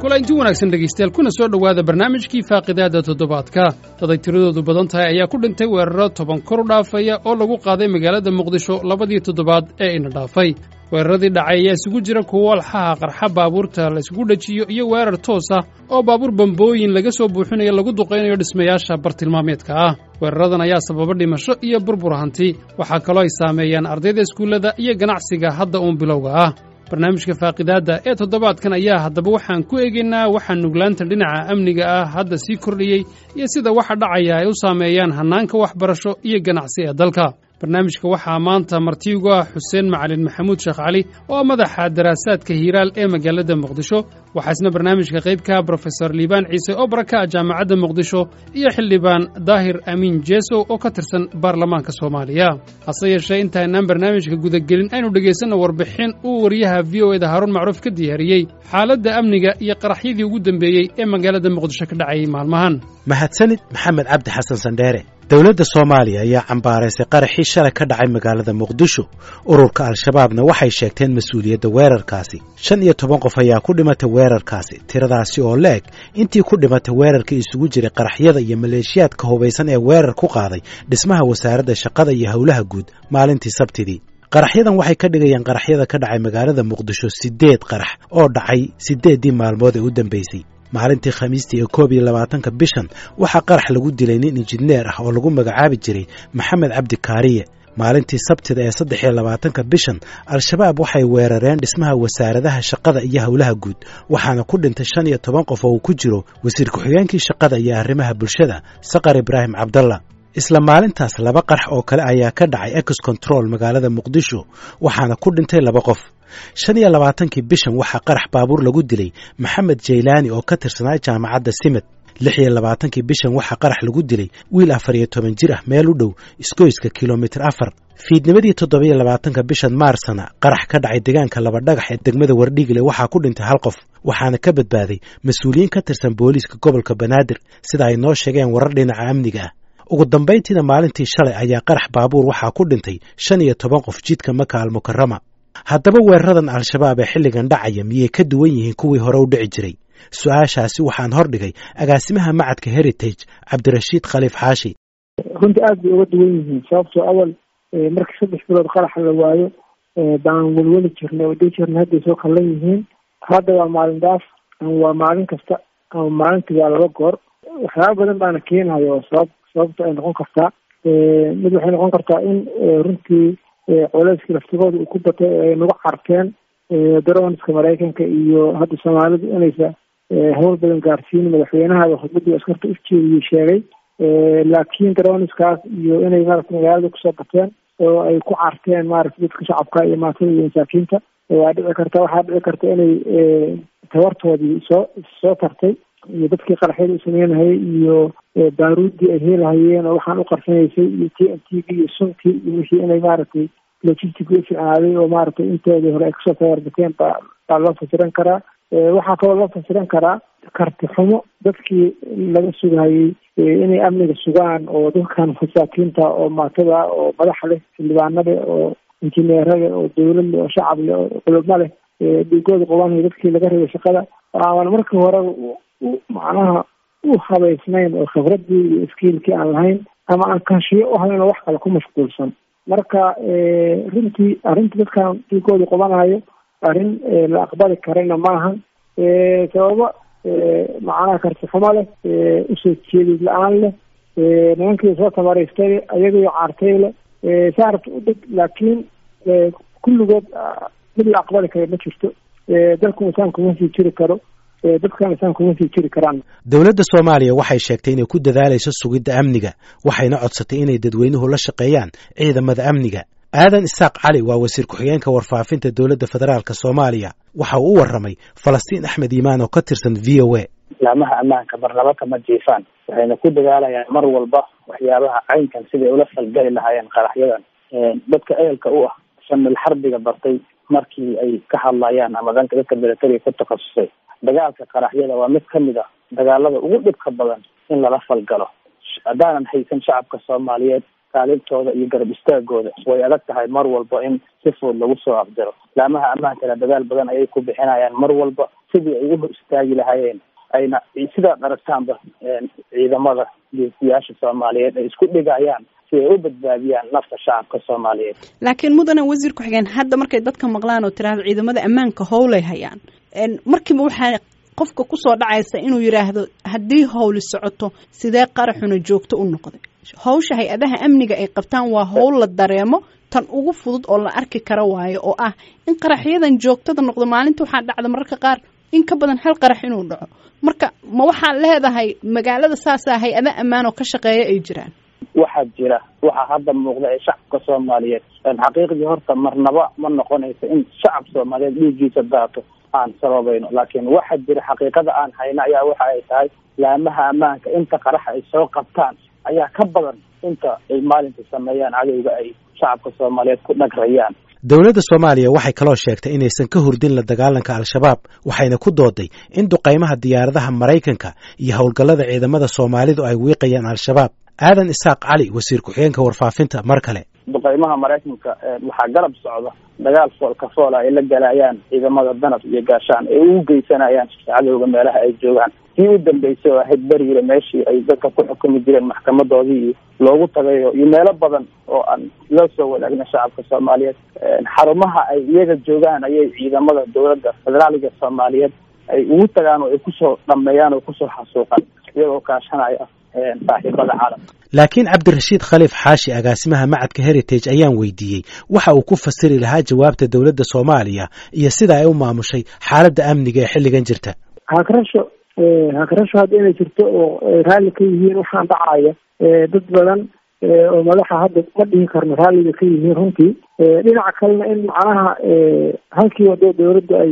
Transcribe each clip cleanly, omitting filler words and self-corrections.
Kulanti wanaagsan dhegaystayaal, kuna soo dhowaada barnaamijkii faaqidaadda toddobaadka. Daday tiradoodu badan tahay ayaa ku dhintay weeraro 10 kor u dhaafaya oo lagu qaaday magaalada Muqdisho labadii toddobaad ee ina dhaafay. Weeraradii dhacay ayaa isugu jira kuwo walxaha qarxa baabuurta la isugu dhejiyo iyo weerar toos ah oo baabuur bambooyin laga soo buuxinayo lagu duqaynayo dhismayaasha bartilmaameedka ah. Weeraradan ayaa sababa dhimasho iyo burbur hanti. Waxaa kaloo ay saameeyaan ardayda iskuullada iyo ganacsiga hadda uun bilowga ah. Barnaamijka faaqidaadda ee toddobaadkan ayaa haddaba waxaan ku eegaynaa waxaa nuglaanta dhinaca amniga ah hadda sii kordhiyey iyo sida waxa dhacaya ay u saameeyaan hannaanka waxbarasho iyo ganacsi ee dalka. Barnaamijka waxaa maanta marti ugu ah Xuseen Macalin Maxamuud Sheekh Cali oo madaxa daraasaadka Hiiraal ee magaalada Muqdisho. Waxaa isna barnaamijka qayb ka ah Brofesor Liibaan Ciise oo baraka ah Jaamacadda Muqdisho iyo Xildhibaan Daahir Amiin Jeesow oo ka tirsan baarlamaanka Soomaaliya. Hase yeeshee, intaynaan barnaamijka gudagelin, aynu dhegaysanno warbixin uu wariyaha VOA da Haaruun Macruuf ka diyaariyey xaaladda amniga iyo qaraxyadii ugu dambeeyey ee magaalada Muqdisho ka dhacayay maalmahan. Mahadsanid, Maxamed Cabdi Xasan Sandheere. Dowladda Soomaaliya ayaa cambaaraysay qaraxii shalay ka dhacay magaalada Muqdisho. Ururka Al-Shabaabna waxay sheegteen mas-uuliyadda weerarkaasi. 15 qof ayaa ku dhimatay weerarkaasi, tiradaasi oo la eg intii ku dhimatay weerarkii isugu jiray qaraxyada iyo maleeshiyaadka hubaysan ee weerar ku qaaday dhismaha Wasaaradda Shaqada iyo Howlaha Guud maalintii Sabtidii. Qaraxyadan waxay ka dhigayaan qaraxyada ka dhacay magaalada Muqdisho siddeed qarax oo dhacay 8dii maalmood ee u dambaysay. Maalintii Khamiistii ee 21-ka bishan waxaa qarax lagu dilay nin injineer ah oo lagu magacaabi jiray Maxamed Cabdi Kaariye. Maalintii Sabtida ee 23-ka bishan, Al-Shabaab waxay weerareen dhismaha Wasaaradaha Shaqada iyo Howlaha Guud, waxaana ku dhintay 15 qof oo uu ku jiro wasiir ku-xigeenkii shaqada iyo arrimaha bulshada, Saqar Ibraahim Cabdalla. Isla maalintaas laba qarax oo kale ayaa ka dhacay Ex Control magaalada Muqdisho, waxaana ku dhintay laba qof. 25-kii bishan waxaa qarax baabuur lagu dilay Maxamed Jaylaani oo ka tirsanaa Jaamacadda Simad. 26-kii bishan waxaa qarax lagu dilay wiil 14 jir ah meel u dhow isgoyska Kilomitir 4. Fiidnimadii 27-ka bishan Maarsana, qarax ka dhacay deegaanka Laba Dhagax ee degmada Wardhiigle waxaa ku dhintay hal qof, waxaana ka badbaaday mas-uuliyiin ka tirsan booliiska gobolka Banaadir, sida ay noo sheegeen warar dhinaca amniga ah. Ugu dambayntiina, maalintii shalay ayaa qarax baabuur waxaa ku dhintay 15 qof jidka Maka Almukarama. Haddaba, weeraradan Al-Shabaab ee xilligan dhacaya miyay ka duwan yihiin kuwii hore u dhici jiray? Su-aashaasi waxaan hordhigay agaasimaha macadka Heritage, Cabdirashiid Khaliif Xaashi. Runtii aad bay uga duwan yihiin, sababtoo awal markii 3 bilood qaraxa la waayo baan welweli jirnay oo dhihi jirnay hadday soo kallan yihiin. Hadda waa maalin dhaaf ama waa maalin kasta ama maalintii waa laba goor. Waxyaaba badan baana keenayo oo sababta ay noqon kartaa. Mid waxay noqon kartaa in runtii culeyskii laftigooda uu ku batay oo ay nagu carteen droneska Maraykanka iyo hadda Soomaalidu inaysa hawl badan gaarsiin. Madaxweynaha khudbadii askarta u jeediyey sheegay, laakiin droneskaas iyo inay maaragtay magaalada kusoo bateen oo ay ku carteen maaragtay dadka shacabka iyo maatada iyo masaakiinta waa dhici karta. Waxaa dhici karta inay tabartoodii soo tartay iyo dadkii qaraxyada u sameynahayay iyo baaruuddii ay helahayeen oo waxaan u qarsanaysay iyo TNT g iyo suntii iyo wixii inay maaragtay logistic u fiicnaaday oo maaragtay inteedii hore ay kasoo tabarbateen baa loo fasiran karaa. Waxaa kaloo loo fasiran karaa karti xumo dadkii laga sugahayey inay amniga sugaan oo dadkan masaakiinta oo maatada oo madaxa leh, xildhibaana leh oo injineera leh oo dowlad leh oo shacab leh oo culamo leh, dhiigooda qabanaya, dadkii laga rabay shaqada aan markii hore macnaha u habaysnayn oo khibradii iyo skillkii aan lahayn ama aan kaashiyo u hayn oo wax kale ku mashquulsan. Marka runtii arrinta dadkan dhiigooda qabanayo arrin la aqbali karana maahan. Sababo macnaha karti xumo leh, usoo jeedid la-aan leh, nimankii soo tabaraystay ayagio caartay leh, saarabta u dhig, laakiin kulligood mid la aqbali kara ma jirto. Dalku insaan kuma sii jiri karo, dadkan insaan kuma sii jiri karaan. Dowladda Soomaaliya waxay sheegtay inay ku dadaalayso sugidda amniga, waxayna codsatay inay dadweynuhu la shaqeeyaan ciidamada amniga. Aadan Isaaq Cali waa wasiir ku-xigeenka warfaafinta dowladda federaalka Soomaaliya. Waxa uu u warramay Falastiin Axmed Iimaan oo ka tirsan VOA. Laamaha ammaanka marnaba kama jiifaan, waxayna ku dadaalayaan mar walba waxyaabaha caynkan siday ula falgali lahaayeen qaraxyadan. Dadka ehelka u ah fanil xarbiga bartay markii ay ka hadlayaan ama danka dadka militariga ku takhasusay, dagaalka qaraxyada waa mid kamid ah dagaalada ugu dhibka badan in lala falgalo haddaanan haysan shacabka Soomaaliyeed. Kaalintooda iyo garab istaagooda way adag tahay mar walba in si fudud lagu soo afjaro. Laamaha ammaankana dadaal badan ayay ku bixinayaan mar walba sidii ay u istaagi lahaayeen, ayna sidaad aragtaanba ciidamada geesiyaasha Soomaaliyeed ay isku dhigayaan si ay u badbaadiyaan nafta shacabka Soomaaliyeed. Laakiin mudane wasiir ku-xigeen, hadda markay dadka maqlaan oo tiraahdo ciidamada ammaanka howlay hayaan, markiiba waxaa qofka kusoo dhacaysa inuu yidhaahdo haddii howli socoto sidee qaraxuna joogto u noqday? Hawsha hay-adaha amniga ay qabtaan waa howl la dareemo, tan ugu fudud oo la arki karo waayo, oo ah in qaraxyadan joogtada noqdo. Maalinta waxaa dhacda mararka qaar in ka badan hal qarax inuu dhaco. Marka ma waxaad leedahay magaalada saasaa hay-ada ammaan oo ka shaqeeya ay jiraan? Waxaa jira, waxaa hadda muuqda ee shacabka Soomaaliyeed xaqiiqdii horta marnaba ma noqonayso in shacab Soomaaliyeed dhiiggiisa daato aan sababayno, laakiin waxaa jira xaqiiqada aan hayno ayaa waxa ay tahay laamaha ammaanka inta qaraxa ay soo qabtaan ayaa ka badan inta ay maalinta sameeyaan cadowga ay shacabka Soomaaliyeed ku dhagrayaan. Dowladda Soomaaliya waxay kaloo sheegtay inaysan ka hurdin la dagaalanka Al-Shabaab, waxayna ku dooday in duqaymaha diyaaradaha Maraykanka iyo howlgallada ciidamada Soomaalidu ay wiiqayaan Al-Shabaab. Aadan Isaaq Cali, wasiir ku-xigeenka warfaafinta, mar kale. Duqaymaha Maraykanka waxaa garab socda dagaal foolka foola ay la galayaan ciidamada Danab iyo Gaashaan ay ugu geysanayaan cadowga meelaha ay joogaan. Kii u dambeysay oo ahayd Beriire, meeshii ay dadka ku xukumi jireen maxkamadoodii iyo loogu tagayo, iyo meelo badan oo aan loo soo wadaagna shacabka Soomaaliyeed, xarumaha ay iyaga joogaan ayay ciidamada dowladda federaaliga Soomaaliyeed ay ugu tagaan oo ay kusoo dhameeyaan oo kusoo xasuuqaan, iyagoo kaashanaya saaxiibada caalamka. Laakiin Cabdirashiid Khaliif Xaashi, agaasimaha macadka Heritage, ayaan weydiiyey waxa uu ku fasiri lahaa jawaabta dowladda Soomaaliya iyo sida ay u maamushay xaaladda amniga ee xilligan jirta. Hagrasho hadda inay jirto oo raalli ka yihiin waxaan dhacaya dad badan oo madaxa hadda ma dhihi karno raalliga ka yihiin runtii. Dhinaca kalena in macnaha halkii wado dowladda ay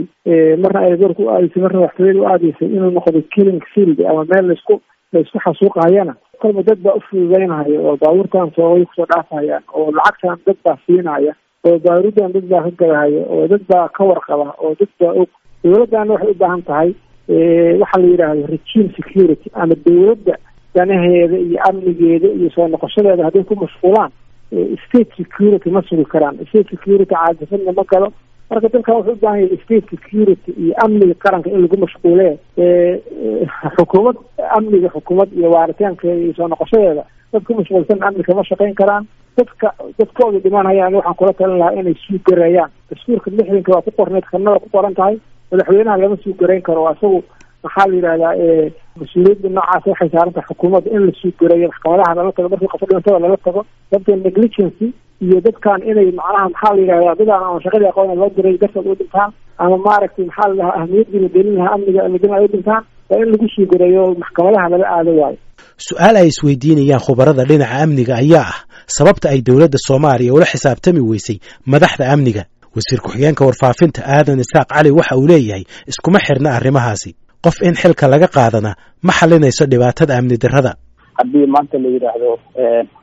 marna aeroboorka u aadaysay, marna waxtooyada u aadaysay, inuu noqdo killing field ama meel laisku xasuuqahayana, kolba dad baa ufududeynahaya oo baabuurtan soogay kusoo dhaafahayaan, oo lacagtan dad baa siinaya, oo baaruudan dad baa ka gadahaya, oo dad baa ka warqaba, oo dad baa og. Dowladana waxay u baahan tahay waxa la yidhaahdo regime security, ama dowladda danaheeda iyo amnigeeda iyo soo noqoshadeeda hadday ku mashquulaan, state security ma sugi karaan. State security caadifadna ma galo. Marka dalkan wuxuu u baahan yahay state security iyo amniga qaranka in lagu mashquulee. Xukuumad amniga, xukuumad iyo waaritaankeeda iyo soo noqoshadeeda dad ku mashquulsan amni kama shaqayn karaan. Dadka dadkooda dhimanayaan waxaan kula talin lahaa inay suugareeyaan dastuurka 60-ka waa ku qorneed, kanna waa ku qoran tahay. Madaxweynaha lama suugarayn karo isagu, maxaa la yidhahdaa, mas-uuliyadda noocaas waxay saaran tahay xukuumadda in la suugareeyo, maxkamadaha lala tago markii qofo dhintada lala tago, sababtoo negligency iyo dadkan inay macnaha, maxaa la yidhahdaa, dadaan ama shaqadii aqoon loo diray dartood u dhintaan, ama maaragtay, maxaa la dhahaa, ahmiyaddii la gelin lahaa amniga la gelin ay u dhintaan, waa in lagu suugareeyo maxkamadaha lala aado waayo. Su-aal ay isweydiinayaan khubarada dhinaca amniga ayaa ah sababta ay dowladda Soomaaliya ula xisaabtami weysay madaxda amniga. Wasiir ku-xigeenka warfaafinta Aadan Isaaq Cali waxa uu leeyahay iskuma xirna arrimahaasi, qof in xilka laga qaadana ma xalinayso dhibaatada amni darrada. Haddii maanta la yidhaahdo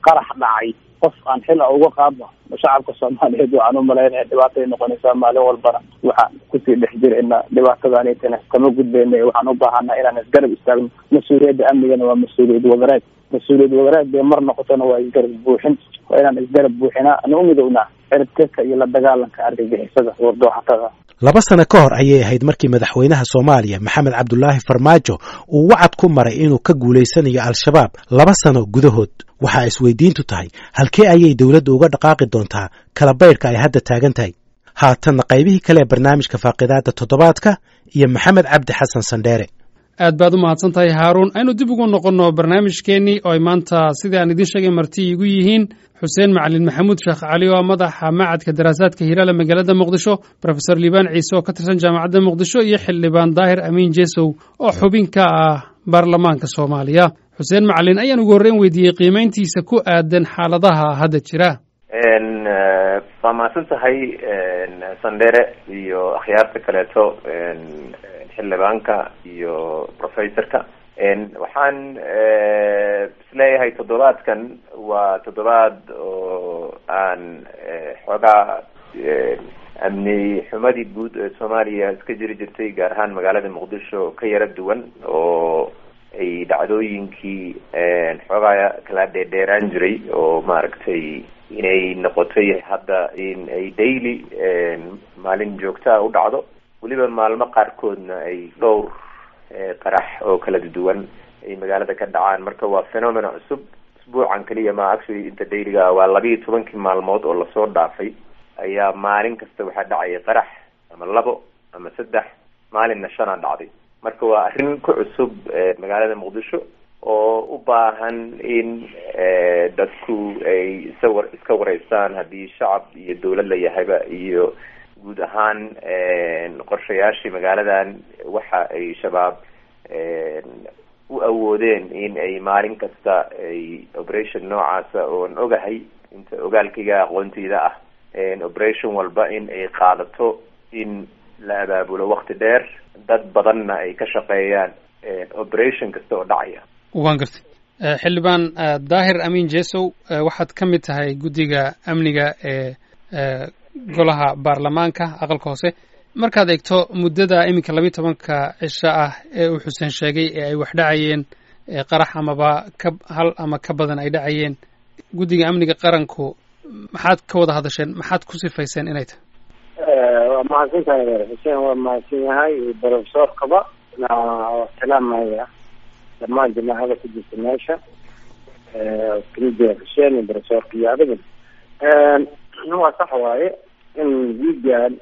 qarax dhacay qof aan xil a uga qaadno shacabka Soomaaliyeed, waxaan u malaynaya dhibaatay noqonaysaa. Maalin walbana waxaan kusii dhex jirayna dhibaatadaanitana kama gudbayna. Waxaan u baahanaa inaan isgarab istaagno. Mas-uuliyadda amnigana waa mas-uuliyad wadareed. Mas-uuliyad wadareed bay mar noqotona waa isgarab buuxin. Waa inaan isgarab buuxinaa, ana u midownaa ciribtirka iyo la dagaalanka argagixisada wardooxatada. 2 sano ka hor ayay ahayd markii madaxweynaha Soomaaliya Maxamed Cabdulaahi Farmaajo uu wacad ku maray inuu ka guulaysanayo Al-Shabaab 2 sano gudahood. Waxaa isweydiintu tahay halkee ayay dowladdu uga dhaqaaqi doontaa kala baydhka ay hadda taagan tahay. Haatanna qaybihii kale ee barnaamijka faaqidaadda toddobaadka iyo Maxamed Cabdi Xasan Sandheere. Aad baad u mahadsan tahay, Haaruun. Aynu dib ugu noqonno barnaamijkeennii oo ay maanta, sidii aan idiin sheegay, marti iigu yihiin Xuseen Macalin Maxamuud Sheekh Cali oo madaxa macadka daraasaadka Hilaala magaalada Muqdisho, Brofesor Liibaan Ciise oo ka tirsan Jaamacadda Muqdisho, iyo xildhibaan Daahir Amiin Jesow oo xubin ka ah baarlamaanka Soomaaliya. Xuseen Macalin ayaan ugu horreyn weydiiyey qiimeyntiisa ku aadan xaaladaha hadda jira. Waa mahadsan tahay Sandere iyo akhyaarta kaleeto, xildhibaanka iyo professorka. Waxaan isleeyahay toddobaadkan waa toddobaad oo aan xoogaa amni xumadii guud ee Soomaaliya iska jiri jirtay, gaar ahaan magaalada Muqdisho, ka yara duwan oo ay dhacdooyinkii xoogaa kala dheerdheeraan jiray oo maaragtay inay noqotay hadda in ay daily maalin joogtaa u dhacdo, weliba maalmo qaarkoodna ay dhowr qarax oo kala duwan ay magaalada ka dhacaan. Marka waa phenomena cusub, usbuucan kaliya ma actually inta dailyga waa 12kii maalmood oo lasoo dhaafay ayaa maalin kasta waxaa dhacaya qarax ama 2 ama 3, maalinna 5 dhacday. Marka waa arrin ku cusub magaalada Muqdisho oo u baahan in dadku ay iska wareystaan haddii shacab iyo dawlad la yahayba, iyo guud ahaan qorshayaashii magaaladan waxa ay shabaab u awoodeen in ay maalin kasta ay operation noocaasa oon ogahay inta ogaalkayga aqoontayda ah, operation walba in ay qaadato in la abaabulo waqti dheer, dad badanna ay ka shaqeeyaan operation kasta oo dhacaya. Waan gartay. Xildhibaan Daahir Amiin Jesow, waxaad ka mid tahay guddiga amniga ee golaha baarlamaanka aqalka hoose. Markaad eegto muddada iminka 12ka cisho ah ee uu Xuseen sheegay ee ay wax dhacayeen, qarax amaba ka hal ama ka badan ay dhacayeen, guddiga amniga qaranku maxaad ka wada hadasheen, maxaad ku sifayseen inay tahay? Waa mahadsantahay adeer Xuseen, waa mahadsan yahay professorkaba, waa salaamaya dhammaan jamaacada ku jirta meesha, kamid yahay Xuseen iyo professorka iyo adiga. Waa sax waaye in wiigan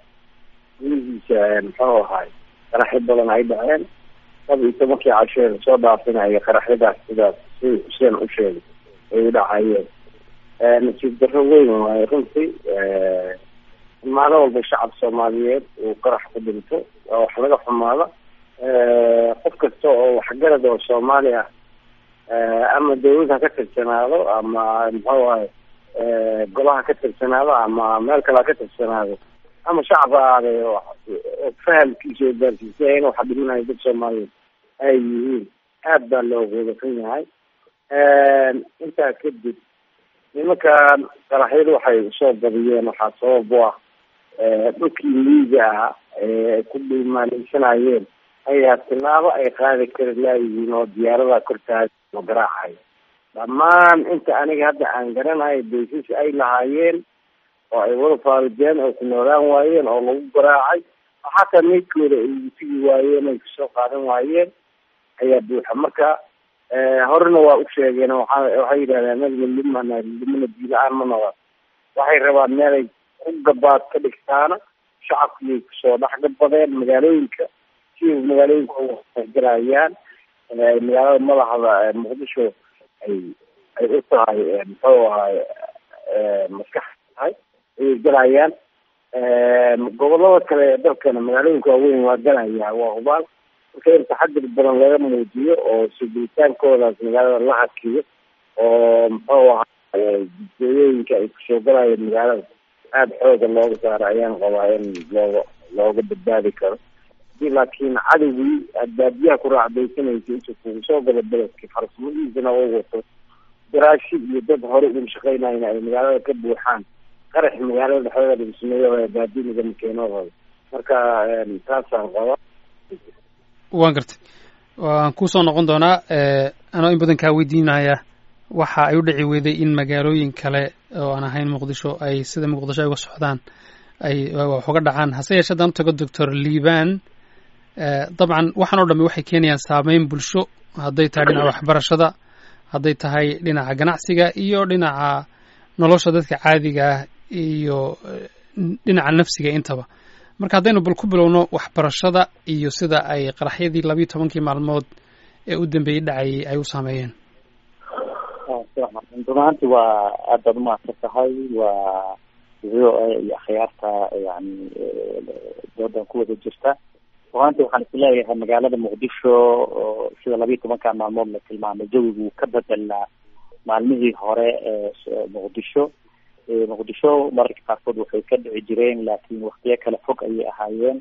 gudihiisa muxuu ahaay qaraxyo badan ay dhaceen, 12kii casheer soo dhaafinaya qaraxyadaas sidaas si Xuseen u sheegay ay u dhacayeen. Nasiib darro weyn waaye runtii maalin walba shacab Soomaaliyeed uu qarax ku dhinto, waa wax laga xumaado. Qof kasta oo waxgarad oo Soomaali ah ama dawlad ha ka tirsanaado ama muxuu ahay golaha ka tirsanaado ama meel kale ha ka tirsanaado ama shacab ha ahaadee oo fahamkiisa oo gaarsiisay in waxa dhimanaya dad Soomaaliyeed ay yihiin, aad baa loogu wadafan yahay. Intaa kadib nimankan qaraxyadu waxay usoo badiyeen waxaa sabab u ah dhulkii miyiga ah ee ku dhimaanaysanayeen ayaa tilaabo ay qaadi kari laayihiin oo diyaaradaha kortaaga oo garaacaya. Dhammaan inta aniga hadda aan garanayo baysas ay lahaayeen oo ay wada faarijeen oo ku noolaan waayeen oo lagu garaacay, oo xataa meydkooda ay tigi waayeen ay kusoo qaadan waayeen ayaa buuxa. Marka horena waa u sheegeen, waxay yidhahdeen anaga limana limana diila-aan ma noqon, waxay rabaan meelay ku gabaad ka dhigtaana shacabkiiyay kusoo dhex gabadeen magaalooyinka, si magaalooyinka ugalayaan magaalada madaxda Muqdisho ay u tahay muxuu ahay maskax tahay ayay galayaan. Gobolada kale ee dalkana magaalooyinka waaweyn waa galayaa, waa hubaal. Marka in taxadir badan laga muujiyo oo sugitaankoodaas magaalada la hakiyo oo muxuu ahay jidooyinka ay kusoo galayeen magaalada aada xooga looga saaro ayaan qabaa in looga badbaadi karo. Hadii laakiin cadowgii aada baadiyaha ku raacdaysanaysa inta kugu soo galo beledka farsamadiisana u wato garaashi iyo dad hore ugu shaqeynayna ay magaalada ka buuxaan, qarax magaalada dhexdeeda lagu sameeyo baadiya lagama keeno. Marka taasaan qabaa. Waan gartay, waan kusoo noqon doonaa anoo in badan kaa weydiinaya waxa ay u dhici weyday in magaalooyin kale oo aan ahayn Muqdisho ay sida Muqdisho ay uga socdaan ay wax uga dhacaan. Hase yeeshee haddaan u tago Doctor Liban, dabcan waxaan oo dhami waxay keenayaan saameyn bulsho, hadday tahay dhinaca waxbarashada, hadday tahay dhinaca ganacsiga iyo dhinaca nolosha dadka caadiga ah iyo dhinaca nafsiga intaba. Marka haddaynu bal ku bilowno waxbarashada iyo sida ay qaraxyadii 12kii maalmood ee u dambeeyey dhacayay ay u saameeyeen. Run ahaanti waa aad baad umahadsan tahay, waa VOA iyo akhyaarta yani doodan ku wada jirta. Run ahaanti waxaan isleeyahay magaalada Muqdisho oo sida 12ka maalmood la tilmaamay jawigu ka bedelaa maalmihii hore ee Muqdisho. Muqdisho mararka qaarkood waxay ka dhici jireen, laakiin waqtiyo kale fog ayay ahaayeen.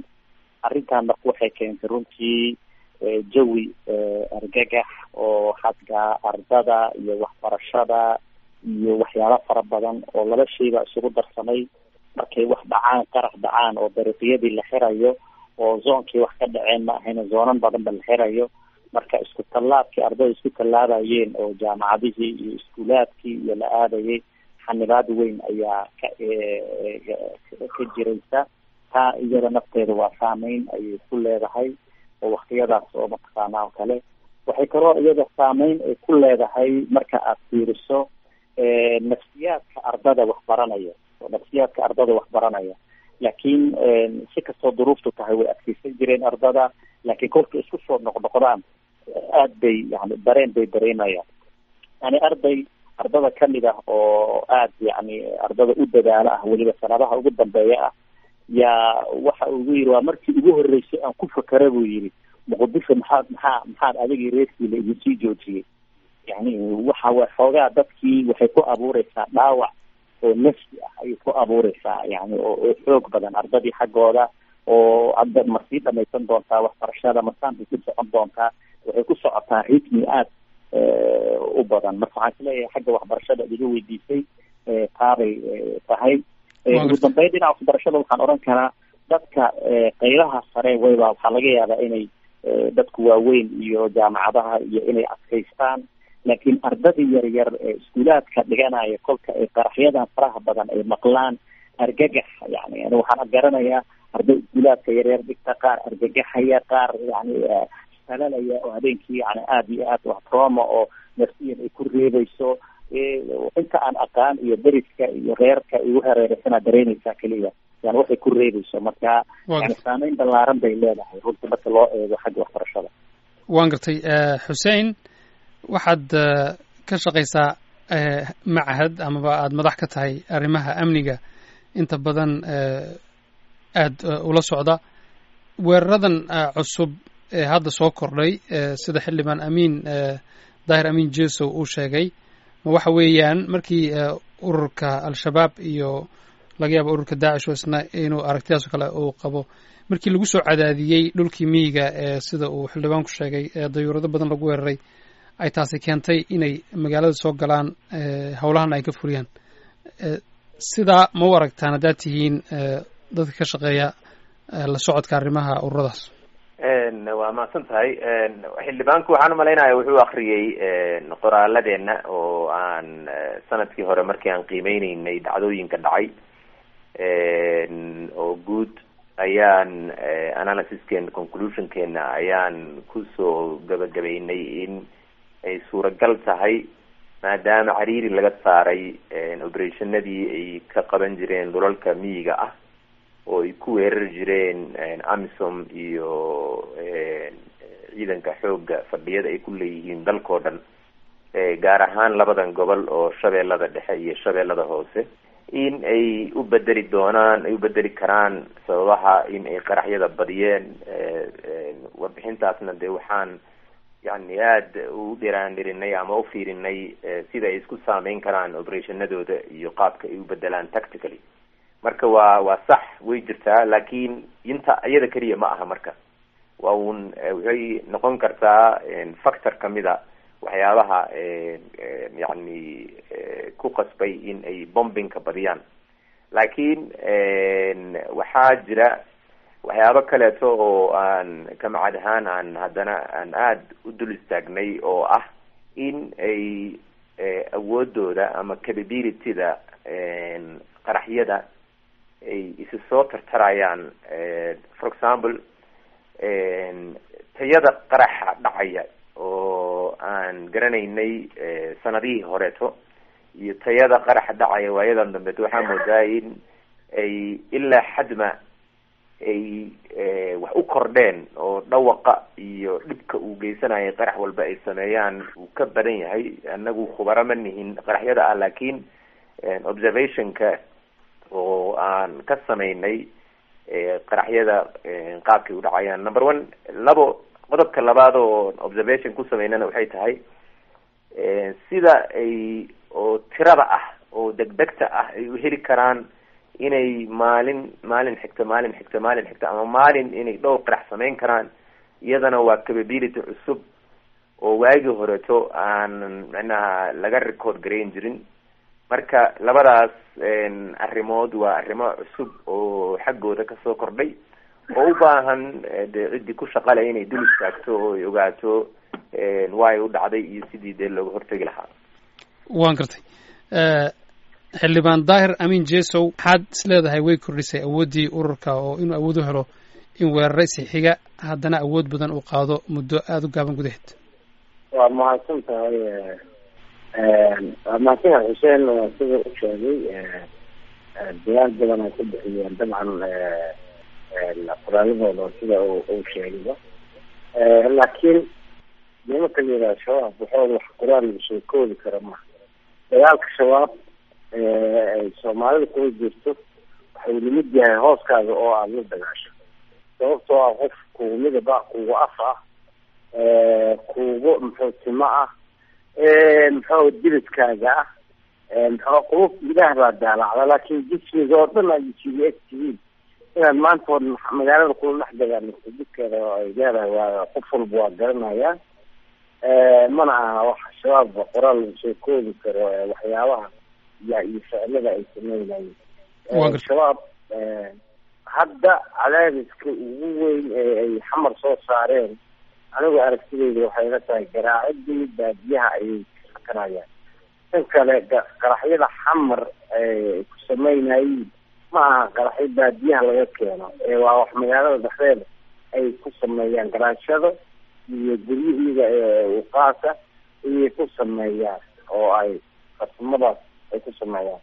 Arrintan marka waxay keentay runtii jawi argagax oo xagga ardada iyo waxbarashada iyo waxyaalo fara badan oo laba shayba isugu darsamay. Markay wax dhacaan, qarax dhacaan oo dariiqyadii la xirayo oo zoonkii wax ka dhaceen ma ahayn, zoonan badan ba la xirayo, Marka isku tallaabkii ardayda isku tallaabayeen oo jaamacadihii iyo iskuulaadkii iyo la aadayay, xanibaad weyn ayaa ka jiraysa. Taa iyada nafteeda waa saameyn ayay ku leedahay oo waktiyadaas oo mataqaanaa oo kale. Waxay kaloo iyada saameyn ay ku leedahay marka aad fiiriso nafsiyaadka ardada waxbaranaya oo nafsiyaadka ardada waxbaranaya. Laakiin si kastoo duruuftu tahay way adkeysan jireen ardada, laakiin kolka isku soo noqnoqdaan aad bay yani dareen bay dareemayaan. Yani arday ardada kamid ah oo aad yani ardada u dadaala ah, weliba sanadaha ugu dambeeya ah, yaa waxa ugu yiri, "Waa markii ugu horreysay aan ku fakera," buu yiri, "Muqdisho maxaad maxaa maxaad adigii reerkiila idinsii joojiyey?" Yani waxa wa xoogaa dadkii waxay ku abuureysaa dhaawac oo nafsi ah ayay ku abuureysaa, yani oo xoog badan ardadii xaggooda, oo hadda ma sii dhamaysan doontaa waxbarashada, masaan bay ku socon doontaa? Waxay ku socotaa ritmi aad u badan. Marka waxaan isleeyahay xagga waxbarashada idiga weydiisay taabay tahay. Ugu dambeyn, dhinaca waxbarashada waxaan odhan karaa dadka qaybaha sare wayba waxaa laga yaabaa inay dadku waaweyn iyo jaamacadaha iyo inay adkaystaan, laakiin ardadii yaryar ee iskuulaadka dhiganaya kolka ay qaraxyadan faraha badan ay maqlaan, argagax. Yani ani waxaan garanayaa arday iskuulaadka yaryar dhigta, qaar argagaxaya, qaar yani salalaya oo habeenkii yani aada iyo aad wax trauma oo nafsiyan ay ku reebayso. Inta aan aqaan iyo deriska iyo reerka igu hareeraysanaa dareemeysaa keliya yani waxay ku reebayso. Marka yani saameyn ballaaran bay leedahay runtii marka loo eego xagga waxbarashada. Waan gartay. Xussein, waxaad ka shaqaysaa machad amaba aada madax ka tahay arrimaha amniga inta badan aada ula socda weeraradan cusub ee hadda soo kordhay, sida xildhibaan Amiin Daahir Amiin Jesow uu sheegay. Ma waxa weeyaan markii ururka Al-Shabaab iyo laga yaabo ururka Daacish oo isna inuu aragtidaas oo kale uu qabo, markii lagu soo cadaadiyey dhulkii miyiga ee sida uu xildhibaanku sheegay ee dayuurado badan lagu weeraray, ay taasi keentay inay magaalada soo galaan, howlahana ay ka fuliyaan? Sidaa ma u aragtaan haddaad tihiin dadka ka shaqeeya la socodka arrimaha ururadaas? Waa mahadsan tahay. Xildhibaanku waxaan umalaynaya wuxuu akriyey qoraaladeenna oo aan sanadkii hore markii aan qiimeyneynay dhacdooyinka dhacay oo guud ayaan analysiskeena, conclusionkeena ayaan kusoo gabagabaynay in ay suuragal tahay, maadaama cariiri laga saaray operationadii ay ka qaban jireen dhulalka miyiga ah oo ay ku weerari jireen AMISOM iyo ciidanka xoogga fadhiyada ay ku leeyihiin dalkao dhan, gaar ahaan labadan gobol oo Shabeellada Dhexe iyo Shabeellada Hoose, in ay u bedeli doonaan, ay u bedeli karaan sababaha in ay qaraxyada badiyeen. Warbixintaasna dee waxaan yani aada u dhiraandhirinay ama u fiirinay sida ay isku saameyn karaan operationadooda iyo qaabka ay u bedelaan tactically. Marka waa sax, way jirtaa, laakiin inta iyada keliya ma aha. Marka waa un waxay noqon kartaa factor kamid a waxyaabaha yani ku qasbay in ay bombingka badiyaan, laakiin waxaa jira waxyaabo kaleeto oo aan kamacad ahaan aan haddana aan aada u dul istaagnay, oo ah in ay awoodooda ama capability-da qaraxyada ay isi soo tartarayaan. For example, tayada qaraxa dhacaya oo aan garanaynay sanadihii horeeto iyo tayada qaraxa dhacaya waayadan dambeeto, waxaa moodaa in ay ilaa xadma ay wax u kordheen oo dhawaqa iyo dhibka uu geysanayay qarax walba ay sameeyaan uu ka badan yahay. Anagu khubaro ma nihin qaraxyada ah, laakiin observationka oo aan ka sameynay qaraxyada qaabkay u dhacayaan, number one. Labo, qodobka labaad oo observation ku sameynana waxay tahay sida ay oo tirada ah oo degdegta ah ay u heli karaan inay maalin, maalin xigta, maalin xigta, maalin xigta ama maalin inay dhowr qarax sameyn karaan. Iyadana waa capability cusub oo waagii horeeto aan micnaha laga record garayn jirin. Marka labadaas arrimood waa arrimo cusub oo xaggooda kasoo kordhay oo u baahan dee ciddii ku shaqale inay dul istaagto oo ay ogaato. Way u dhacday iyo sidii dee looga hortegi lahaa. Waan gartay. Xildhibaan Daahir Amiin Jesow, maxaad is leedahay way kordhisay awooddii ururka oo inuu awood u helo in weeraro isi xiga haddana awood badan uu qaado muddo aada u gaaban gudaheed? Waa mahadsan tahay, waa mahadsan yahay Xuseen. Waa sida u sheegay, dadaal badan ay ku bixiyeen dabcan qoraaladooda sida uu sheegayba, laakiin nimanka la yidhaha Shabaab waxooda wax qoraal lagu soo koodi karo maha. Dagaalka Shabaab ay Soomaalida kuma jirto waxau lamid yahay hooskaaga oo aada la dagaasho, sababtoo ah qof kugu midab ah, kugu af ah, kugu muxuu timo ah, muxuu jilidkaaga ah, muxuu qulub ilaah baa daalacda, laakiin jismiga oo dhan ay isugu eg tihiin inaad maanta oo magaalada kula dhex dagaalamto jidkeeda ay leedahay waa qof walba waa garanayaa. Mana aha wax Shabaab qoraal lagu soo koodi karo waxyaabaha iyo ficilada ay sameynayeen Shabaab. Hadda cadaadiska ugu weyn ee ay Xamar soo saareen, anigu aragtideyda waxay la tahay garaacidii baadiyaha ayay ka fakarayaan. Tan kale, qaraxyada Xamar ay ku sameynayeen ma aha qaraxyo baadiyaha laga keeno, ee waa wax magaalada dhexdeeda ay ku sameeyaan, garaashada iyo guryihiiga uqaasa ayay ku sameeyaan oo ay farsamadaas ay ku sameeyaan.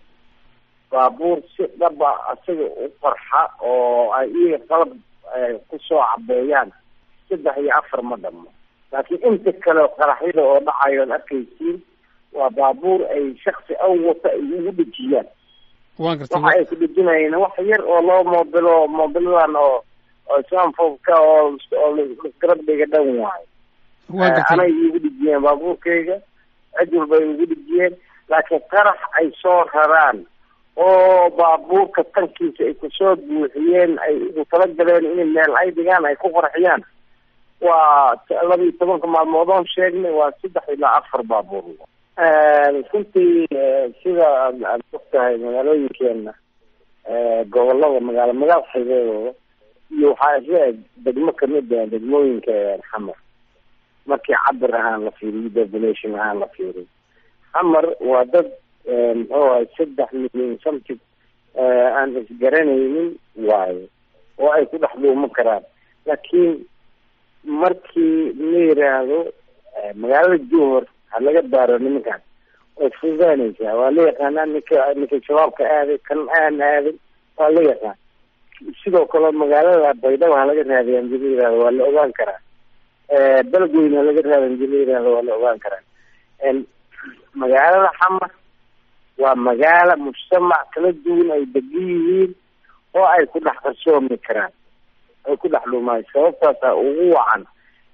Baabuur si dhaba isaga u qarxa oo ay iyaga qalab kusoo cabeeyaan 3 iyo 4 ma dhamo, laakiin inta kale qaraxyada oo dhacayo ad arkaysiin waa baabuur ay shaksi aw wata ay ugu dhejiyaan. Waxa ay ku dhejinayeen wax yar oo loo moobilo, moobiladan oo islamfobka oo garab dhiga dhan waayo. Anay iigu dhejiyeen baabuurkayga, cid walba ay ugu dhejiyeen, laakiin qarax ay soo raraan oo baabuurka tankiisa ay kusoo buuxiyeen ay ugu talagaleen inay meel ay dhigaan ay ku qarxiyaan waa 12-ka maalmood oon sheegnay, waa 3 ilaa 4 baabuur. Runtii sida aad ogtahay, magaalooyinkeena gobolada magaalo magaal xideedooda iyo waxaa isla eg degmo kamid ah degmooyinka Xamar. Markii cabir ahaan la fiiriyo, population ahaan la fiiriyo, Xamar waa dad muxuu ahay 3 milyan something aan isgaranaynin waayo oo ay ku dhex dhuuman karaan. Laakiin markii la yiraahdo magaalada Jowhar ha laga baaro nimankan, way fududaanaysaa, waa la yaqaanaa ninka Shabaabka aaday kan aan aaday waa la yaqaan. Sidoo kale magaalada Baydhabo ha laga raadiya hadii la yirahdo waa la ogaan karaa, Beledweyne ha laga raadiya hadii la yirahdo waa la ogaan karaa. Magaalada Xamar waa magaalo mujtamac kala duwan ay degan yihiin oo ay ku dhex qarsoomi karaan, ay ku dhex dhuumaan. Sababtaasa ugu wacan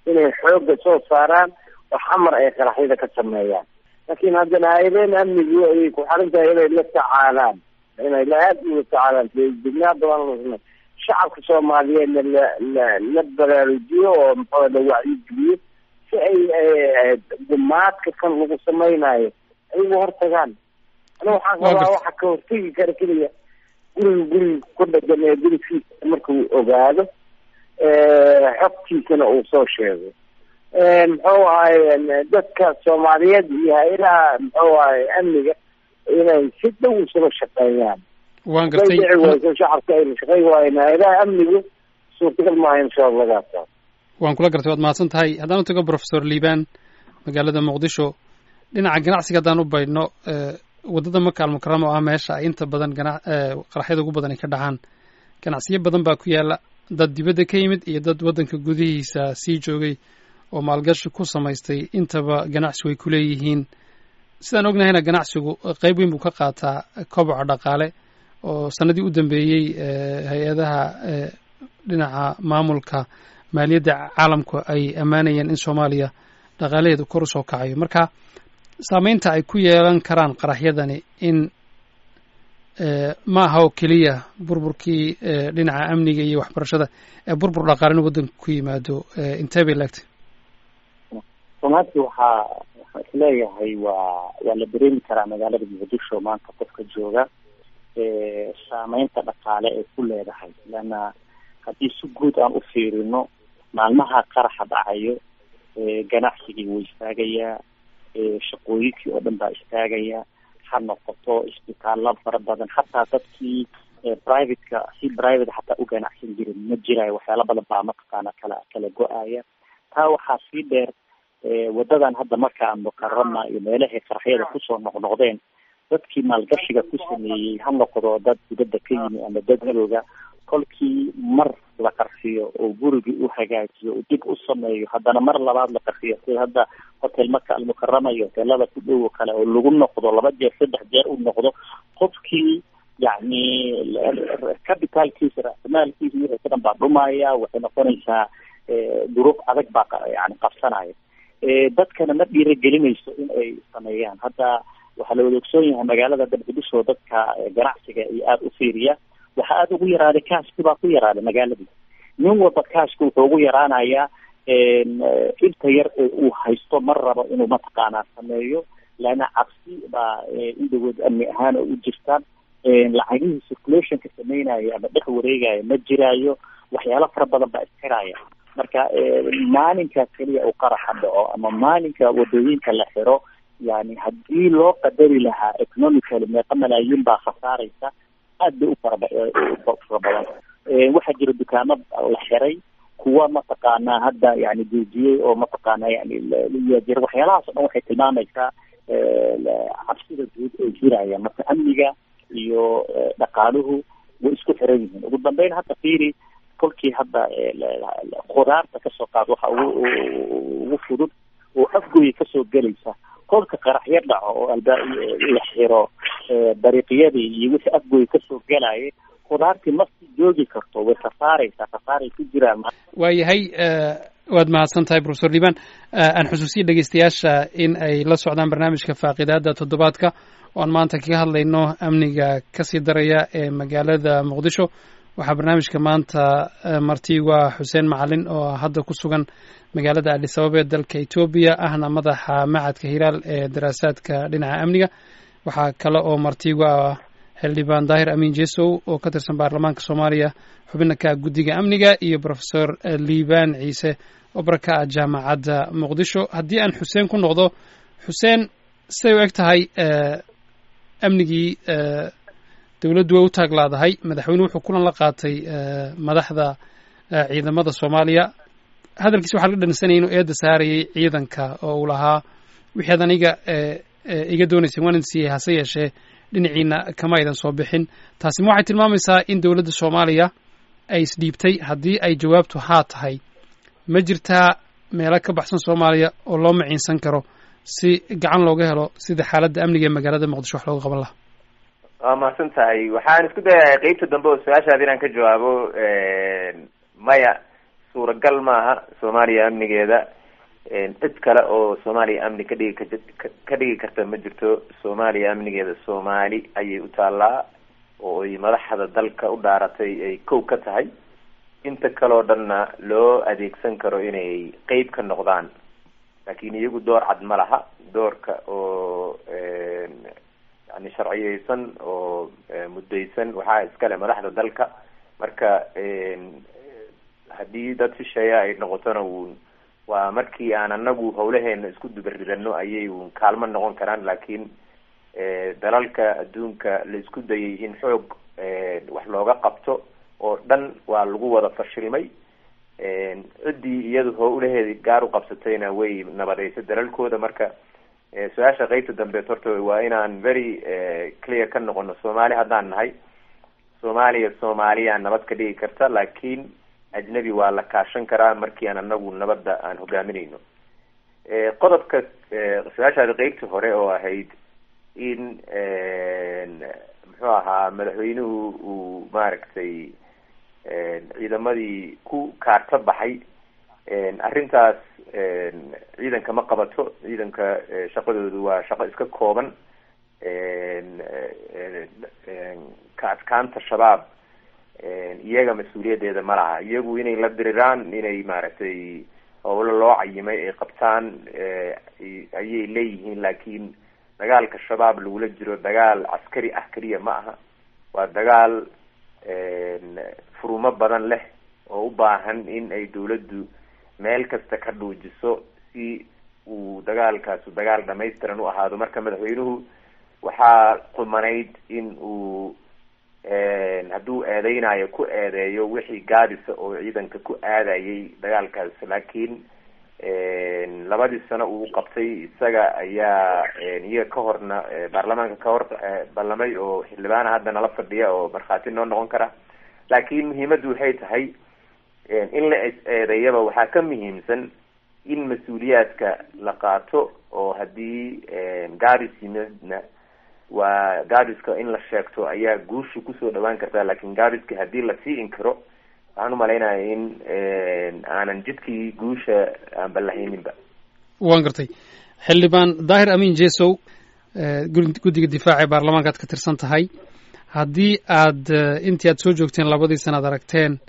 inay xoogga soo saaraan oo Xamar ay qaraxyada ka sameeyaan. Laakiin haddana hay-adeen amnigu ayay ku xaran tahay inay la tacaalaan, inay aada ula tacaalaan feejignaa badan, shacabka Soomaaliyeedna la baraarujiyo oo muxuu la wacyigeliyo si ay gumaadka kan lagu sameynayo ay uga hortagaan. Ani waxaan qabaa waxa ka hortegi kara keliya guriga ku dhagan ee gurigiisa markuu ogaado xogtiisana uu soo sheego muxuu ahay dadka Soomaaliyeed iyo hay-adaha muxuu ahay amniga inay si dhow isula shaqeeyaan. Waan gartay. Dhici wayso shacabka ayna shaqeyn waayeen hay-adaha amnigu, suurtagal maaha in Shabaab laga adkaado. Waan kula gartay, waad mahadsan tahay. Haddaan u tago Professor Liibaan magaalada Muqdisho, dhinaca ganacsiga haddaan u baydhno, waddada Maka Almukarama oo ah meesha ay inta badan qaraxyada ugu badan ay ka dhacaan, ganacsiyo badan baa ku yaala, dad dibadda ka yimid iyo dad waddanka gudihiisa sii joogay oo maalgashi ku samaystay intaba ganacsi way ku leeyihiin. Sidaan ognahayna ganacsigu qeyb weyn buu ka qaataa koboca dhaqaale, oo sanadii u dambeeyey hay-adaha dhinaca maamulka maaliyadda caalamku ay ammaanayeen in Soomaaliya dhaqaalaheedu kor usoo kacayo. Marka saameynta ay ku yeelan karaan qaraxyadani in ma aha oo keliya burburkii dhinaca amniga iyo waxbarashada ee burbur dhaqaalena waddanka ku yimaado, intee bay laagtay? Runaantii waxaa isleeyahay waa la dareemi karaa magaalada Muqdisho maanta qofka jooga saameynta dhaqaale ay ku leedahay, leanna haddii si guud aan u fiirino maalmaha qaraxa dhacayo Ganacsigii wuu istaagayaa, shaqooyinkii oo dhan baa istaagaya, ha noqoto isbitaallo fara badan, xataa dadkii privateka si private xataa u ganacsan jirin ma jiraayo. Waxyaala badan baa mataqaana kala go-aya. Taa waxaa sii dheer wadadan hadda marka aan mukarama iyo meelahay qaraxyada kusoo noqnoqdeen, dadkii maalgashiga ku sameeyey, ha noqdo dad dibadda ka yimi ama dad madowga, kolkii mar la qarxiyo oo gurigii u hagaajiyo oo dib u sameeyo, haddana mar labaad la qarxiyo, sida hadda hotel Maka Almukarama iyo hoteelada ku dhow oo kale, oo lagu noqdo 2 jeer 3 jeer u noqdo, qofkii yacni capitalkiisa, raasamaalkiisa, wixii dhan baa dhumaya. Waxay noqonaysaa duruuf adag baa yani qabsanaya. Dadkana ma dhiirigelinayso in ay sameeyaan. Hadda waxaa la wada ogsoon yahay magaalada Muqdisho dadka ganacsiga iyo aada u fiiriya, waxaa aada ugu yaraaday kashki baa ku yaraaday magaaladii. Nin walba kashka wuxuu ugu yaraanayaa inta yar ee uu haysto, mar rabo inuu mataqaanaa sameeyo, laana cabsi baa indhagood amni ahaan oo u jirta. Lacagihii circulationka sameynaya ama dhex wareegaya ma jiraayo, waxyaalo fara badan baa isxiraya. Marka maalinka keliya uu qaraxa dhaco ama maalinka wadooyinka la xiro, yani haddii loo qadari lahaa economically meeqa malaayiin baa khasaaraysa, aad bay u fara badan. Waxaa jira dukaamo la xiray, kuwa mataqaanaa hadda yani joojiyey oo mataqaanaa yani yaa jira. Waxyaalahaas o dhan waxay tilmaamaysaa cabsida guud oo jiraya. Marka amniga iyo dhaqaaluhu way isku xiran yihiin. Ugu dambeyn hadda fiiri, kolkii hadda khudaarta kasoo qaad, waxa ugu fudud oo afgoya kasoo gelaysa, kolka qaraxyo dhaco oo la xiro dariiqyadii iyo wixii afgoya kasoo gelaya, khudaartii ma sii joogi karto, way khasaaraysaa, khasaaray ku jiraan. Waayahay, waad mahadsan tahay Professor Liban. Aan xusuusiya dhegeystayaasha in ay la socdaan barnaamijka faaqidaada toddobaadka oo aan maanta kaga hadlayno amniga kasii daraya ee magaalada Muqdisho. Waxaa barnaamijka maanta marti waa Xuseen Macalin oo hadda ku sugan magaalada Addis Ababa ee dalka Etoobiya, ahna madaxa macadka Hiiraal ee daraasaadka dhinaca amniga. Waxaa kale oo martigu ah xildhibaan Daahir Amiin Jesow oo ka tirsan baarlamaanka Soomaaliya, xubina ka guddiga amniga, iyo Professor Liibaan Ciise oo baraka ah jaamacadda Muqdisho. Haddii aan Xuseen ku noqdo, Xuseen, siday u eg tahay amnigii dowladdu way u taaglaadahay. Madaxweynuhu wuxuu kulan la qaatay madaxda ciidamada Soomaaliya. Hadalkiisa waxaa laga dhansanayay inuu eedda saarayay ciidanka oo uu lahaa wixii ad aniga iga doonaysay waan idin siiyey, hase yeeshee dhinaciina kama aydan soo bixin. Taasi ma waxay tilmaamaysaa in dowladda Soomaaliya ay isdhiibtay? Haddii ay jawaabtu haa tahay, ma jirtaa meelo ka baxsan Soomaaliya oo loo maciinsan karo si gacan looga helo sida xaaladda amniga ee magaalada Muqdisho wax looga qaban lahaa? Waa mahadsan tahay. Waxaan isku dayahay qeybta dambe oo su-aashaada inaan ka jawaabo. Maya, suuragal maaha Soomaaliya amnigeeda cid kale oo Soomaaliya amni ka dhigi karta ma jirto. Soomaaliya amnigeeda Soomaali ayay u taallaa oo ay madaxda dalka u dhaaratay ay kow ka tahay, inta kaleo dhanna loo adeegsan karo inay qeyb ka noqdaan, laakiin iyagu door cad ma laha. Doorka oo yani sharciyeysan oo muddaysan waxaa iskale madaxda dalka. Marka haddii dad shisheeya ay noqotona, uun waa markii aan anagu hawlaheena isku dubaridano ayay uun kaalmo noqon karaan. Laakiin dalalka adduunka la isku dayay in xoog wax looga qabto oo dhan waa lagu wada fashilmay. Ciddii iyadu howlaheedi gaar u qabsatayna way nabadeysay dalalkooda. Marka su-aasha qeybta dambeed horta waa inaan very clear ka noqono. Soomaali haddaan nahay, Soomaaliya Soomaaliya nabad ka dhigi karta, laakiin ajnabi waa la kaashan karaa markii aan anagu nabadda aan hogaaminayno. Qodobka su-aashaada qeybta hore oo ahayd in muxuu ahaa madaxweynuhu uu maaragtay ciidamadii ku kaarta baxay, arrintaas ciidanka ma qabato. Ciidanka shaqadoodu waa shaqo iska kooban. Ka adkaanta Shabaab iyaga mas-uuliyaddeeda ma laha. Iyagu inay la diriraan, inay maaragtay howlo loo cayimay ay qabtaan ayay leeyihiin, laakiin dagaalka Shabaab lagula jiro dagaal caskari ah keliya ma aha. Waa dagaal furumo badan leh oo u baahan in ay dawladdu meel kasta ka dhuujiso dagaalkaasu dagaal dhamaystiran u ahaado. Marka madaxweynuhu waxaa qumanayd in uu hadduu eedeynayo ku eedeeyo wixii gaabisa oo ciidanka ku aadayay dagaalkaas, laakiin 2dii sano uu qabtay isaga ayaa iyaga ka horna baarlamaanka ka hor ballamay oo xildhibaana hadda nala fadhiya oo markhaati noo noqon kara. Laakiin muhiimaddu waxay tahay in la is eedeeyaba waxaa ka muhiimsan in mas-uuliyaadka la qaato, oo haddii gaabis yimidna waa gaabiska in la sheegto ayaa guushu kusoo dhawaan kartaa, laakiin gaabiska haddii lasii inkiro waxaan umalaynaya in aanan jidkii guusha aan ballahayninba. Waan gartay. Xildhibaan Daahir Amiin Jesow, guddiga difaaca ee baarlamaanka aad ka tirsan tahay, haddii aad intii aad soo joogteen 2dii sana ad aragteen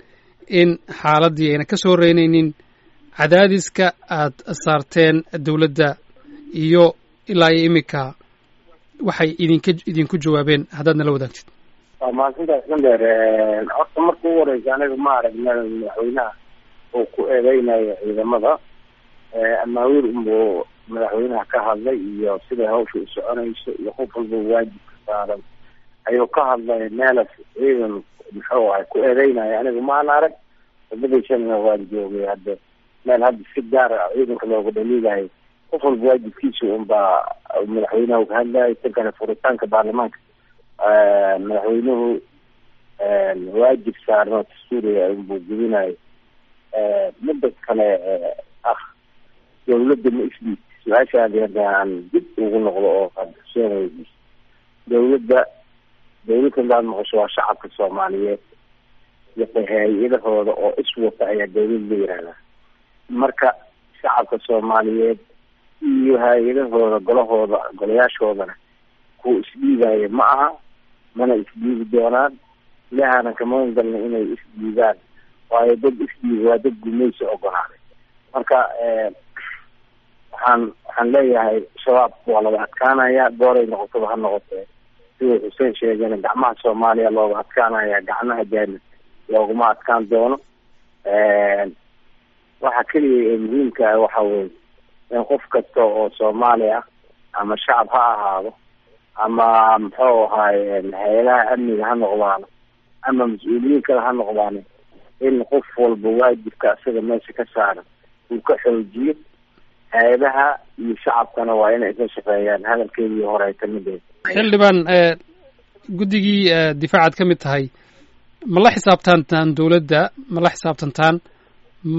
in xaaladdii ayna ka soo horeyneynin, cadaadiska aad saarteen dowladda iyo ilaa iyo iminka waxay idinku jawaabeen haddaad nala wadaagtid. Waa mahadsantahay Iskandar. Horta marka ugu horeysa aniga ma aragna madaxweynaha uu ku eedeynayo ciidamada, amaawiir unbuu madaxweynaha ka hadlay iyo siday hawsha u soconayso iyo qof walba waajibka saaran ayuu ka hadlay. Meelas ciidan muxuu ahay ku eedeynayo aniga maan arag, wadadii shalina waan joogay. Hadda meel hadda si gaar ah ciidanka looga dhaliilayo, qof walba waajibkiisa unbaa madaxweynaha ka hadlayo. Tan kale furitaanka baarlamaanka madaxweynuhu waajib saarno dastuuriga unbuu gudinayo. Midda kale ah dawladda ma isdhiid, su-aashaadi hadda aan dib ugu noqdo oo Xuseen weydiis, dawladda hadaad maqasho waa shacabka Soomaaliyeed iyo hay-adahooda oo iswata ayaa dawlad la yihahdaa. Marka shacabka Soomaaliyeed iyo hay-adahooda golahooda golayaashoodana kuwa isdhiibaya ma aha, mana isdhiibi doonaan. Ilaahana kama galna inay isdhiibaan, waayo dad isdhiiba waa dad gumaysi ogolaaday. Marka waxaan leeyahay shabaab waa laga adkaanaya, dooray noqotaba ha noqotee. Siduu Xuseen sheegana gacmaha Soomaaliya looga adkaanaya, gacmaha jaanib looguma adkaan doono. Waxa keliya ee muhiimka ah waxa weye in qof kasta oo Soomaali ah ama shacab ha ahaado ama muxuu ahaay hay-adaha amniga ha noqdaano ama mas-uuliyiin kale ha noqdaano, in qof walba waajibka isaga meesha ka saaran uu ka xoojiyo. Hay-adaha iyo shacabkana waa inay isla shaqeeyaan. Hadalkeedii hore ay kamid ahayd. Xildhibaan, guddigii difaacaad ka mid tahay, ma la xisaabtantaan dowladda? Ma la xisaabtantaan?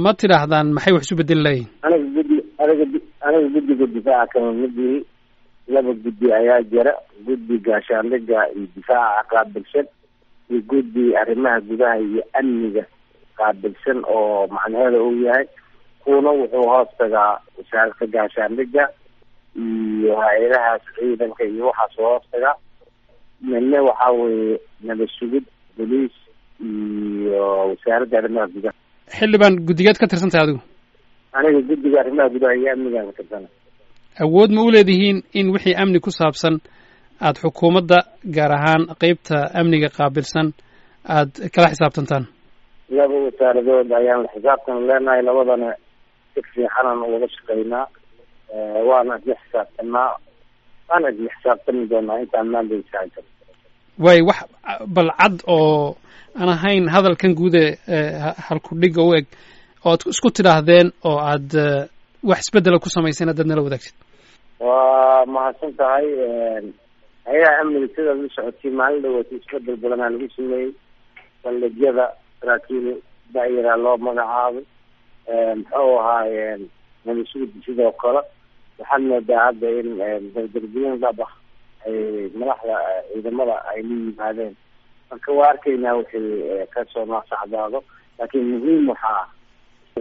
Ma tidhaahdaan maxay wax isu bedeli layihin? Aniga guddiga difaaca kama mid yihi. 2 guddi ayaa jira, guddi gaashaandhiga iyo difaaca qaabilsan iyo guddi arrimaha gudaha iyo amniga qaabilsan, oo macnaheeda uu yahay kuuna wuxuu hoos tagaa wasaaradda gaashaandhiga iyo hay-adahaas ciidanka iyo waxaas hoos tagaa. Midna waxaa weeye nabad sugid, boliis iyo wasaaradda arrimaha gudaha. Xildhibaan, guddigeed ka tirsan tahay adigu? Aniga guddiga arrimaha gudaha iyo amnigaan ka tirsana. Awood ma u leedihiin in wixii amni ku saabsan aad xukuumadda gaar ahaan qeybta amniga qaabilsan aad kala xisaabtantaan? 2 wasaaradood ayaan la xisaabtan leenahay, labadana si fiicanaan uwada shaqeynaa, waana isla xisaabtanaa, waana isla xisaabtami doonaa intaan maandaysa. Waay wax bal cad oo aan ahayn hadalkan guude halkudhiga u eg oo aad isku tidhaahdeen oo aad wax isbedela ku samayseen haddaad nala wadaagtid. Waa mahadsan tahay. Hay-adaha amniga sidaad la socotay maalin dhaweed isbedel badanaa lagu sameeyey. Saldhigyada saraakiil da'yaraa loo magacaabay, muxuu ahaay nabad sugida sidoo kale. Waxaad moodaa hadda in dardargelin dhab ah ay madaxda ciidamada ay la yimaadeen. Marka waa arkaynaa wixii kasoo naasacdaado, laakiin muhiim waxaa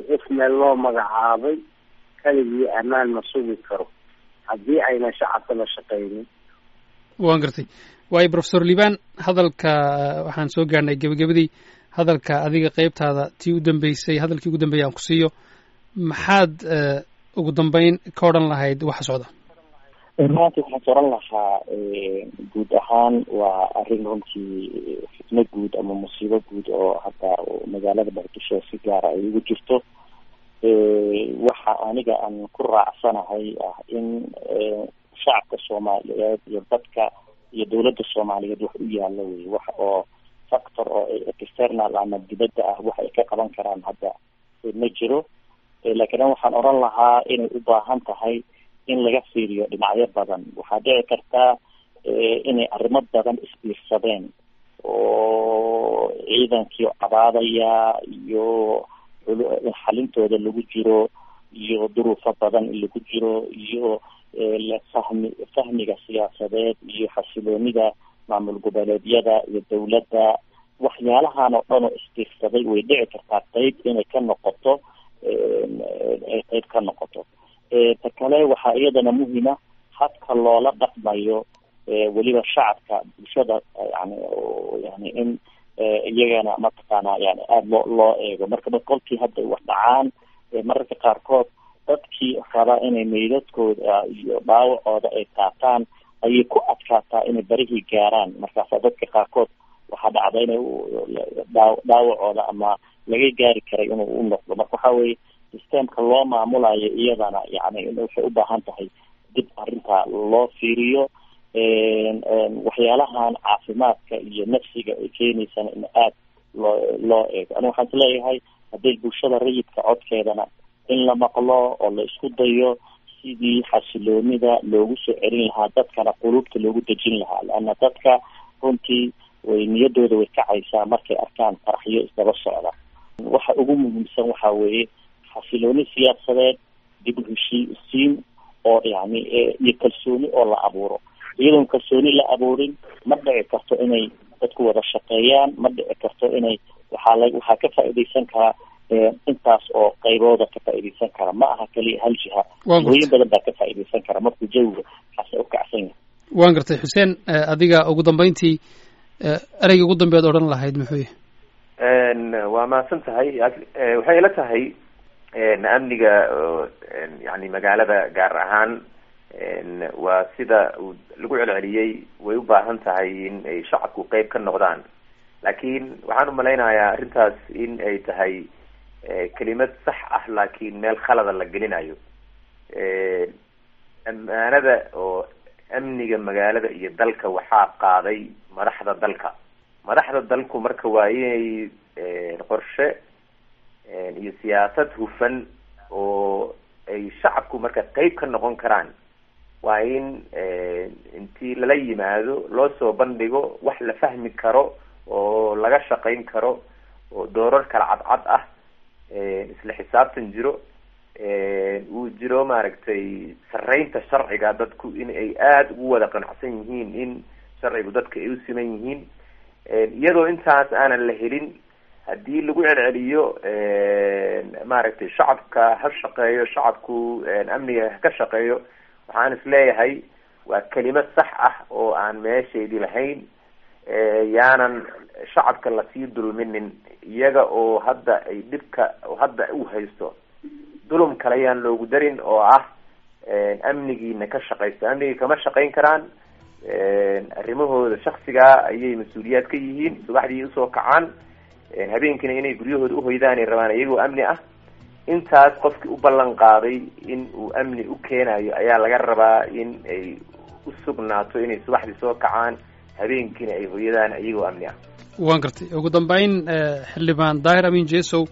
qof meel loo magacaabay keligii ammaan ma sugi karo haddii ayna shacabka la shaqeynin. Waan gartay. Waayo Professor Liban, hadalka waxaan soo gaarnay gebagabadii hadalka adiga qeybtaada tii u dambeysay, hadalkii ugu dambeeyay aan ku siiyo, maxaad ugu dambeyn ka odhan lahayd waxa socda? Runtii waxaan oran lahaa guud ahaan waa arrin runtii fitno guud ama musiibo guud oo hadda magaalada Muqdisho si gaara ay ugu jirto. Waxa aniga aan ku raacsanahay ah in shacabka Soomaaliyeed iyo dadka iyo dowladda Soomaaliyeed wax u yaalla wey, wax oo factor oo external ama dibadda ah wax ay ka qaban karaan hadda ma jiro. Laakiin waxaan oran lahaa inay u baahan tahay in laga fiiriyo dhinacyo badan. Waxaa dhici kartaa inay arrimo badan isbiirsadeen oo ciidankii cabaadaya iyo xalintooda lagu jiro iyo duruufo badan in lagu jiro iyo fahmiga siyaasadeed iyo xasiloonida maamul goboleedyada iyo dowladda, waxyaalahan oo dhan oo isbiirsaday way dhici kartaa qeyb inay ka noqoto, ay qeyb ka noqoto. Ta kale waxaa iyadana muhiima habka loola dhaqmayo weliba shacabka bulshada, yani in iyagana mataqaana yani aada loo eego. Marka kolkii hadda wax dhacaan mararka qaarkood dadkii raba inay meydadkooda iyo dhaawacooda ay qaataan ayay ku adkaataa inay barihii gaaraan. Markaasa dadka qaarkood waxaa dhacda inay dhaawacooda ama laga gaari karay inuu u noqdo. Marka waxaa weye systemka loo maamulayo iyadana yani waxay u baahan tahay dib arrinta loo fiiriyo. Waxyaalahan caafimaadka iyo nafsiga ay keenaysana in aada loo eego. Aniga waxaan isleeyahay hadday bulshada rayidka codkeedana in la maqlo oo la isku dayo sidii xasiloonida loogu soo celin lahaa, dadkana quluubta loogu dejin lahaa, leanna dadka runtii way niyadooda way kacaysaa markay arkaan qaraxyo isdaba socda. Waxa ugu muhiimsan waxaa weeye xasilooni siyaasadeed, dib u heshiisiin oo yani iyo kalsooni oo la abuuro. Iyadoon kalsooni la abuurin ma dhici karto inay dadku wada shaqeeyaan, ma dhici karto inay waxaa ka faa'iidaysan karaa intaas oo qaybooda ka faa'iidaysan kara. Ma aha kaliya hal jiha, hooyin badan baa ka faa'iidaysan kara markuu jawiga xase u kacsan yahay. Waan gartay Xuseen, adiga ugu dambeyntii ereyga ugu dambeed odhan lahayd muxuu yahay? Waa mahadsan tahay. Waxay ila tahay amniga yani magaalada gaar ahaan waa sida uu lagu celceliyey, way u baahan tahay in ay shacabku qeyb ka noqdaan. Laakiin waxaan umalaynayaa arrintaas in ay tahay kelimad sax ah, laakiin meel khalada la gelinayo. Amaanada oo amniga magaalada iyo dalka waxaa qaaday madaxda dalka. Madaxda dalku marka waa inay qorshe iyo siyaasad hufan oo ay shacabku marka qeyb ka noqon karaan, waa in intii lala yimaado loo soo bandhigo wax la fahmi karo oo laga shaqayn karo oo doorar kala cadcad ah, isla xisaabtan jiro, uu jiro maaragtay sareynta sharciga, dadku in ay aada ugu wada qanacsan yihiin in sharcigu dadka ay u siman yihiin. Iyadoo intaas aanan la helin, haddii lagu celceliyo maaragtay shacabka ha shaqeeyo, shacabku amniga ha ka shaqeeyo, waxaan isleeyahay waa kelimad sax ah oo aan meesheedii lahayn. Yaanan shacabka lasii dulminin, iyaga oo hadda ay dhibka oo hadda u haysto dulum kale yaan loogu darin oo ah amnigiina ka shaqaysto. Amnigii kama shaqayn karaan, arrimahooda shaksigaa ayay mas-uuliyaad ka yihiin. Subaxdii usoo kacaan, habeenkiina inay guryahooda uhoydaan ay rabaan iyagoo amni ah. Intaas qofkii u ballan qaaday in uu amni u keenayo ayaa laga rabaa in ay u sugnaato inay subaxdii soo kacaan, habeenkiina ay hoyadaan iyagoo amni ah. Waan gartay. Ugu dambeyn xildhibaan Daahir Amiin Jesow,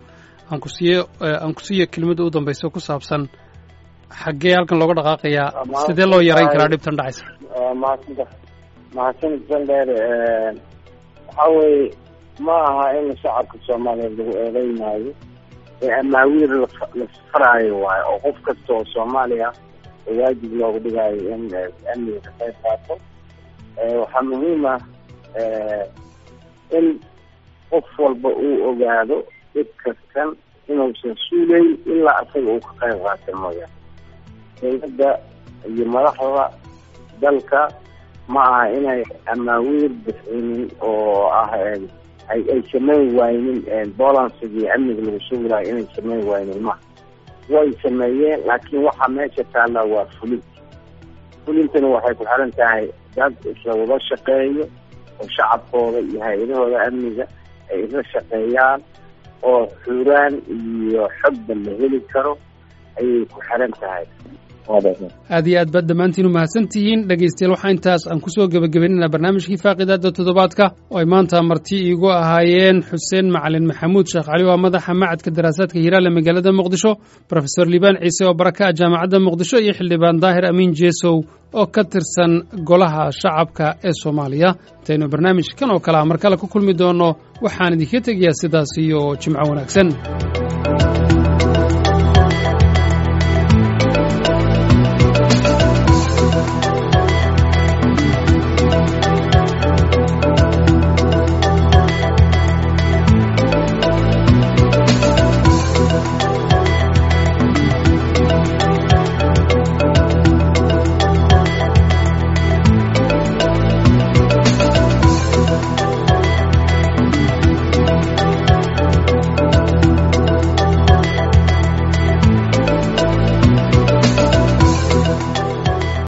aan ku siiyo kelmadda u dambaysa ku saabsan xaggee halkan looga dhaqaaqayaa, sidee loo yarayn karaa dhibtan dhacaysa? Mahadsanta, mahadsanid Sandheer. Waxaa weeye ma aha in shacabka Soomaaliyeed lagu eedeynaayo ee amaawiir la faraayo waayo, oo qof kasta oo Soomaaliya oo waajib loogu dhigaayo in amniga ka qayb qaato. Waxaa muhiim ah in qof walba uu ogaado dhib kastan inuusan suuleyn ilaa isaga uu ka qayb qaata mooyaane. Dowladda iyo madaxda dalka ma aha inay amaawiir bixinin oo ah ay samayn waaynin bolansigii amniga lagu sugi lahay, inay samayn waaynin maha, way sameeyeen. Laakiin waxa meesha taallaa waa fulin. Fulintana waxay ku xiran tahay dad isla wada shaqeeyo oo shacabkooda iyo hay-adahooda amniga ay isla shaqeeyaan oo xuraan iyo xogba la heli karo ayay ku xiran tahay. Aad iyo aad baad dhammaantiin u mahadsantihiin dhegaystayaal. Waxaa intaas aan kusoo gebagabeynayna barnaamijkii faaqidaada toddobaadka oo ay maanta marti iigu ahaayeen Xuseen Macalin Maxamuud Sheekh Cali oo madaxa macadka daraasaadka Hiiraale magaalada Muqdisho, Brofesor Liibaan Ciise oo baraka ah Jaamacadda Muqdisho, iyo xildhibaan Daahir Amiin Jeesow oo ka tirsan Golaha Shacabka ee Soomaaliya. Intaynu barnaamijkan oo kale a mar kale ku kulmi doonno, waxaan idinka tegayaa sidaas iyo jimco wanaagsan.